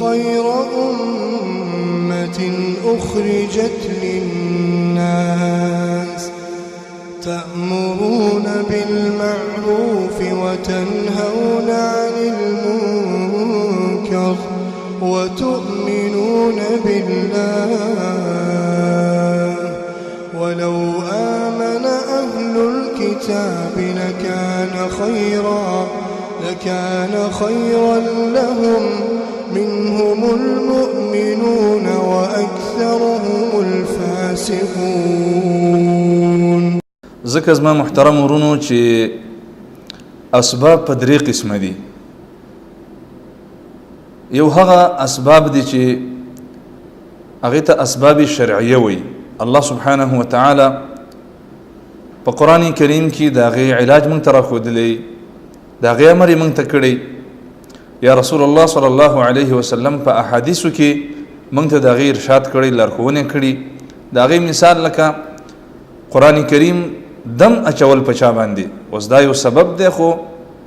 خير أمة أخرجت للناس تأمرون بالمعروف وتنهون عن المنكر وتؤمنون بالله ولو آمن أهل الكتاب لكان خيرا لهم منهم المؤمنون وأكثرهم الفاسقون. ځکه زما محترم ورونو چې اسباب په درې قسمه دي. یو هغه اسباب دي چې هغې ته اسباب شرعیه وایي. الله سبحانه وتعالی په قرآن کریم کې د هغې علاج موږ ته راښودلی، د هغې امر یې موږ ته کړی، یا رسول الله صلی الله علیه وسلم په احادیثو کې موږ ته د هغې ارشاد کړی، لارښوونې کړي. د هغې مثال لکه قرآن کریم دم اچول په چا باندې، اوس دا یو سبب دی، خو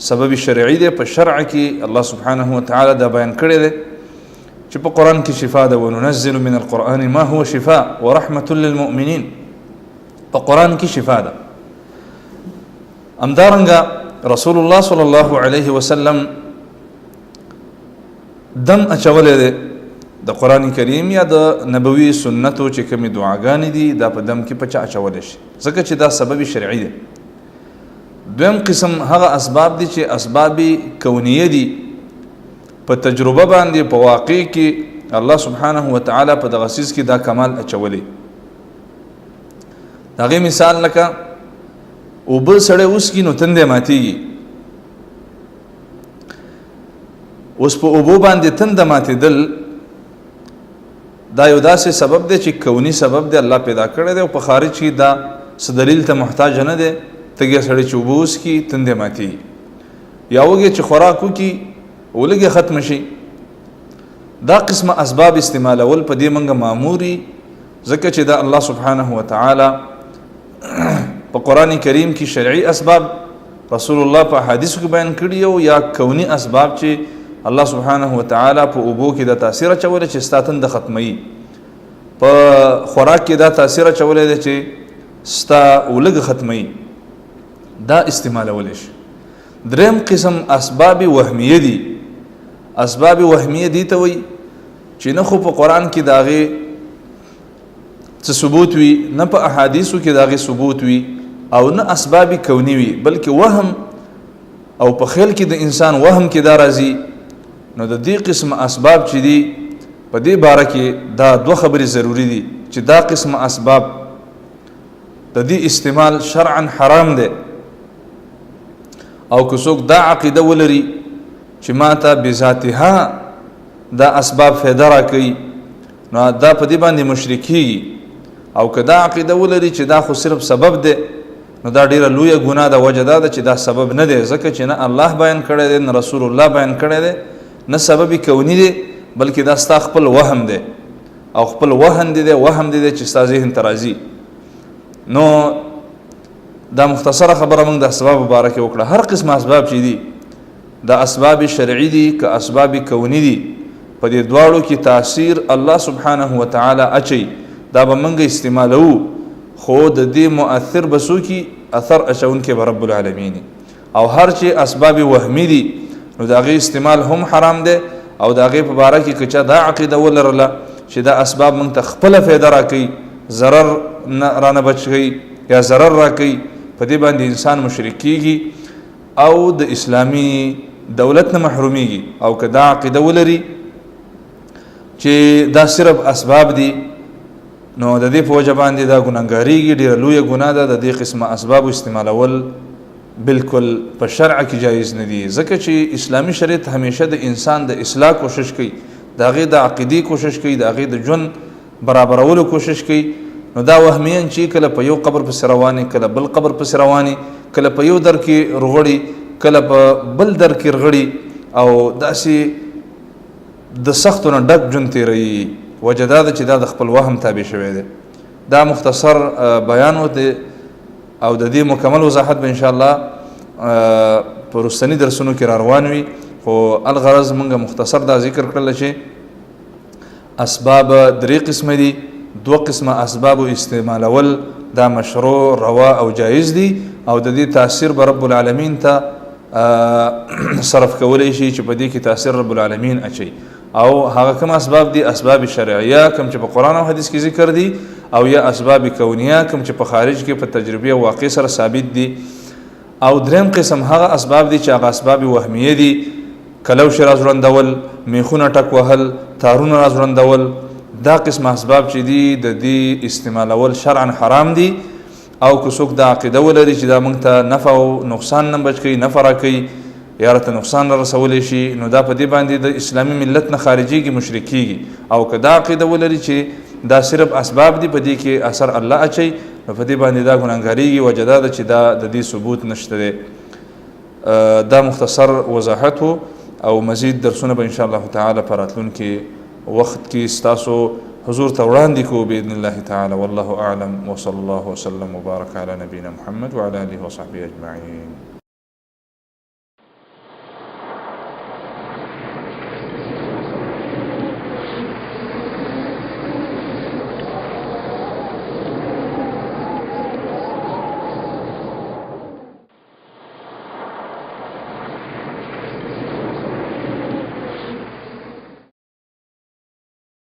سبب شرعي دی. په شرع کې الله سبحانه وتعالی دا بیان کړی دی چې په قرآن کې شفا ده، وننزل من القرآن ما هو شفاء ورحمة للمؤمنین. په قرآن کې شفا ده. همدارنګه رسول الله صلی الله علیه وسلم دم اچولی دی د قرآن کریم یا د نبوي سنتو چې کومې دعاګانې دي دا په دم کې په چا اچولی شي، ځکه چې دا سبب شرعي دی. دویم قسم هغه اسباب دي چې اسباب کونیه دي، په تجربه باندې په واقع کې الله سبحانه وتعالی په دغه څیز کې دا کمال اچولی. د هغې مثال لکه اوبه سړی وڅکي نو تندی ماتېږي. اوس په اوبو باندې تنده ماتېدل دا یو داسې سبب دی چې کوني سبب دی، الله پیدا کړی دی او په خارج کې دا څه دلیل ته محتاج نه دی. تږی سړی چې اوبه وڅکي تندی ماتېږي، یا وږی چې خوراک وکړي ولږې ختمه شي. دا قسمه اسباب استعمالول په دې موږ ماموري، ځکه چې دا الله سبحانه وتعالی په قرآن کریم کې شرعي اسباب رسول الله په احادیثو کې بیان کړي او یا کوني اسباب چې الله سبحانه وتعالی په اوبو کې دا تاثیر اچولی چې ستا تنده ختموي، په خوراک کې دا تاثیر اچولی دی چې ستا ولږه ختموي، دا استعمالولی شي. دریم قسم اسباب وهمیه دي. اسباب وهمیه دي ته وایي چې نه خو په قرآن کې د هغې څه ثبوت وي، نه په احادیثو کې د هغې ثبوت وي، او نه اسباب کوني وي، بلکې وهم او په خیال کې د انسان وهم کې دا راځي. نو د دې قسم اسباب چې دي په دې باره کې دا دوه خبرې ضروري دي چې دا قسم اسباب د دې استعمال شرعا حرام دی، او که څوک دا عقیده ولري چې ما ته بذاتها دا اسباب فایده راکوي نو دا په دې باندې مشرکیږي، او که دا عقیده ولري چې دا خو صرف سبب دی نو دا ډیره لویه ګناه ده. وجه دا ده چې دا سبب نه دی، ځکه چې نه الله بیان کړی دی، نه رسول الله بیان کړی دی، نه سبب کوني دی، بلکې دا ستا خپل وهم دی او خپل وهم دی، وهم دی چې ستا ذهن ته راځي. نو دا مختصره خبره موږ د اسباب باره کې وکړه. هر قسم اسباب چې دي دا اسباب شرعي دي که اسباب کوني دي، په دې دواړو کې تاثیر الله سبحانه وتعالی اچي، دا به موږ استعمالوو، خو د دې مؤثر به څوک وي؟ اثر اچونکی به رب العالمین. او هر چې اسباب وهمي دي نو د هغې استعمال هم حرام دی، او د هغې په باره کې که چا دا عقیده ولرله چې دا اسباب موږ ته خپله فایده راکوي، ضرر نه رانه بچ کوي یا ضرر راکوي، په دې باندې انسان مشرک کیږي او د اسلامي دولت نه محرومیږي. او که دا عقیده ولري چې دا صرف اسباب دي نو د دې په وجه باندې دا ګناهګاریږي، ډېره لویه ګناه ده. د دې قسمه اسبابو استعمالول بالکل په شرع کې جایز نه دي، ځکه چې اسلامي شریعت همیشه د انسان د اصلاح کوشش کوي، د هغې د عقیدې کوشش کوي، د هغې د ژوند برابرولو کوشش کوي. نو دا وهمیان چې کله په یو قبر پسې روانې، کله بل قبر پسې روانې، کله په یو در کې رغړي، کله په بل در کې رغړي، او داسې د سختو نه ډک ژوند تېروي. وجه دا ده چې دا د خپل وهم تابع شوی دی. دا مختصر بیان و دی، او د دې مکمل وضاحت به انشاءالله په وروستني درسونو کې را روان وي. خو الغرض موږ مختصر دا ذکر کړل چې اسباب درې قسمه دي. دوه قسمه اسباب استعمالول دا مشروع، روا او جایز دي، او د دې تاثیر به رب العالمین ته صرف کولی شي چې په دې کې تاثیر رب العالمین اچي. او هغه کوم اسباب دي؟ اسباب شرعیه کوم چې په قرآن او حدیث کې ذکر دي، او یا اسباب کونیه کوم چې په خارج کې په تجربې او واقع سره ثابت دي. او دریم قسم هغه اسباب دي چې هغه اسباب وهمیه دي، کلوشې راځوړندول، میخونه ټک وهل، تارونه راځوړندول، دا قسم اسباب چې دي د دې استعمالول شرعا حرام دي. او که څوک دا عقیده ولري چې دا موږ ته نفع او نقصان نه بچ کوي، نفع راکوي یا راته نقصان را رسولی شي، نو دا په دې باندې د اسلامي ملت نه خارجېږي، مشرک کېږي. او که دا عقیده ولري چې دا صرف اسباب دي، په دې کې اثر الله اچوي، نو په دې باندې دا ګناهګارېږي. وجه دا ده چې دا د دې ثبوت نشته دی. دا مختصر وضاحت وو، او مزید درسونه به ان شاء الله تعالی په راتلونکي وخت کې ستاسو حضور ته وړاندې کوو باذن الله تعالی. والله اعلم، وصلی الله وسلم وبارك على نبينا محمد وعلى اله وصحبه اجمعين.